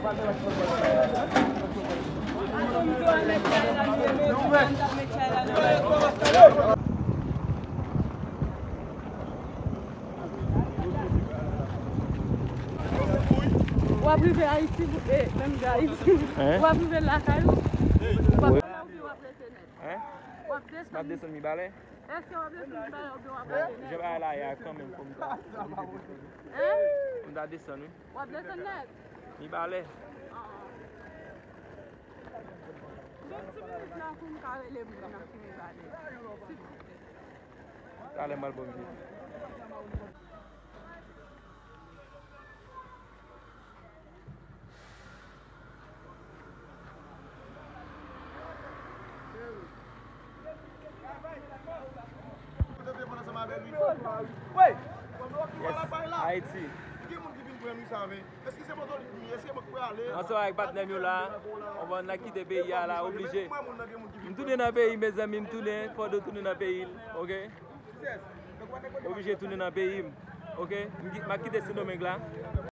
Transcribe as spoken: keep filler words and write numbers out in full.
W ap rive Ayiti, eh, menm jan Ayiti. Hein? W ap rive lakay ou. W ap, w ap rete nèt. Hein? W ap desann. M ap desann Mibalè. Èske w ap desann Mibalè oubyen w ap rete nèt? Jan bagay la ye a kanmenm, fò m ta, fò m ta desann. Hein? Fò m ta desann, wi. W ap desann nèt? Mibalè. Ah. Yon ti minit la pou m ka rele moun nan ki Mibalè. Silvouplè. Talè m al ba w vye. Yes, Ayiti. Ansanm avèk patnè m yo la, on va n a kite peyi a la, oblije. M tounen nan peyi, mezanmi, m tounen, Fòdo tounen nan peyi l, oke? Oblije tounen nan peyi m, oke? M ki-, m ap kite Sendomeng la.